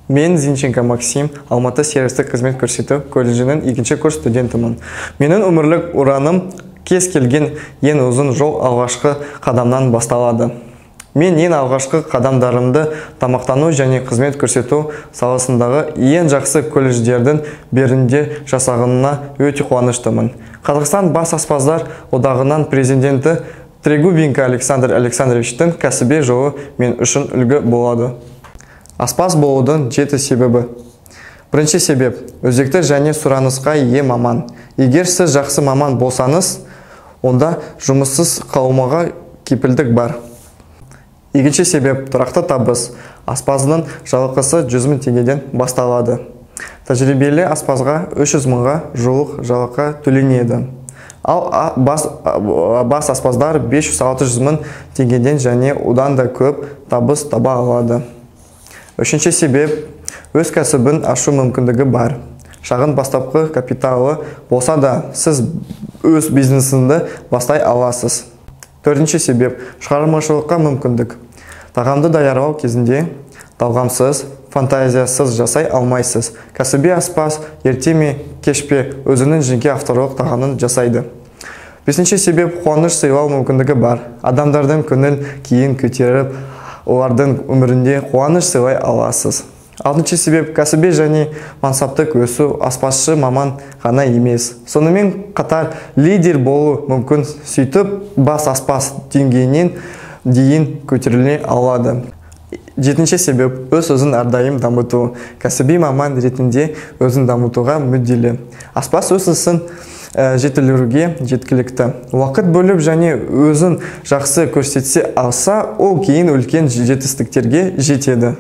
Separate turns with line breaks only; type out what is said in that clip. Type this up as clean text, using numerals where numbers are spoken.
Мен Зинченко Максим, Алматы сервистік қызмет көрсету колледжінің екінші курс студентімін. Менің өмірлік ұраным: кез келген ең ұзын жол алғашқы қадамнан басталады. Мен ең алғашқы қадамдарымды тамақтану және қызмет көрсету саласындағы ең жақсы колледждердің бірінде жасағанына өте қуаныштымын. Қазақстан бас аспаздар одағының президенті Трегубенко Александр Александровичтің кәсіби жолы мен үшін үлгі болады. Аспаз болудың 7 себебі. Бірінші себеп – өзекті және сұранысқа ие маман. Егер сіз жақсы маман болсаңыз, онда жұмыссыз қалмауға кепілдік бар. Екінші себеп – тұрақты табыс. Аспаздың жалақысы 100 мың теңгеден басталады. Тәжірибелі аспазға 300 мыңға жуық жалақы төленеді. Ал бас аспаздар 500-600 мың теңгеден және одан да көп табыс таба алады. Үшінші себеп – өз кәсібін ашу мүмкіндігі бар. Шағын бастапқы капиталы болса да, сіз өз бизнесіңді бастай аласыз. Төртінші себеп – шығармашылыққа мүмкіндік. Тағамды даярлау кезінде талғамсыз, фантазиясыз жасай алмайсыз. Кәсіби аспаз ерте ме, кеш пе өзінің жеке авторлық тағамын жасайды. Бесінші себеп – қуаныш сыйлау мүмкіндігі бар. Адамдардың көңіл күйін көтеріп, олардың өмірінде қуаныш сыйлай аласыз. Алтыншы себеп – кәсіби және мансаптық өсу. Аспазшы маман ғана емес, сонымен қатар лидер болу мүмкін, сөйтіп бас аспаз деңгейінен дейін көтеріле алады. Жетінші себеп – өз өзін әрдайым дамыту. Кәсіби маман ретінде өзін дамытуға мүдделі. Аспаз өз ісін жетілдіруге жеткілікті уақыт бөліп және өзін жақсы көрсете алса, ол кейін үлкен жетістіктерге жетеді.